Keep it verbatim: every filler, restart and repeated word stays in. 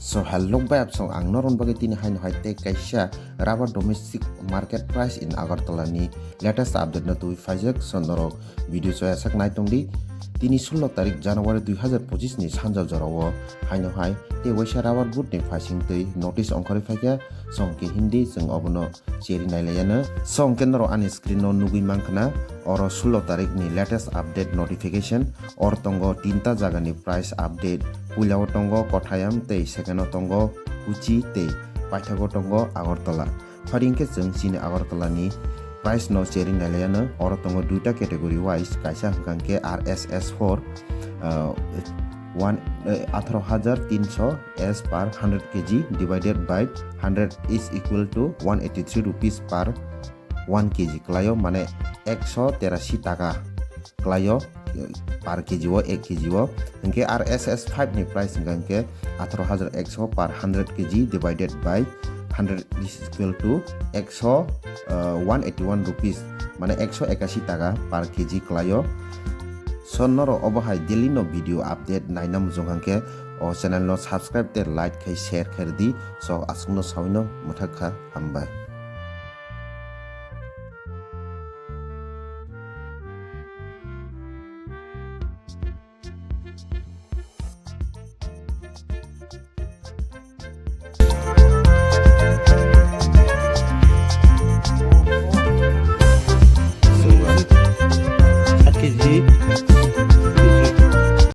So hello bai absong ang noron bagwi tini haino hai tei kaisa rubber domestic market price in Agartala ni latest update no twi phaijak, so norok video choya sak nai tongdi. Tini sullo tarik January dui hazar pochis ni sanja jorao haino hai tei waisa rubber board ni phaising twi notice ongkhorwi phaikha, song ke hindi chwng obono cheri nailaiano. Song ke norok ani screen no nugwi mankha na, oro sullo tarik ni latest update notification. Or tongo tinta jaga ni price update, puila o tongo Kottayam tei second o tongo Kochi tei paithago tongo Agartala. Phari hwnkhe chwng chini Agartala ni price no cheri nailaiano. Oro tongo duita category wise, kaisa hwnkha hwnkhe R S S four, uh, one, uh, atharo hajar tinso as per hundred K G divided by hundred is equal to one eighty three rupees per one K G kwlaio, mane ekso terasi taka kwlaio per K G o, ek K G o. Hwnkhe R S S five ni price hwnkha hwnkhe atharo hajar ekso per hundred K G divided by hundred is equal to ekso, uh, one eighty one rupees, mane ekso ekasi taka per K G kwlaio. So norok obo hai daily no video update naina muchung hwnkhe o channel no subscribe tei like khai share khairdi. So aswkno sawino mwthak kha, hambai.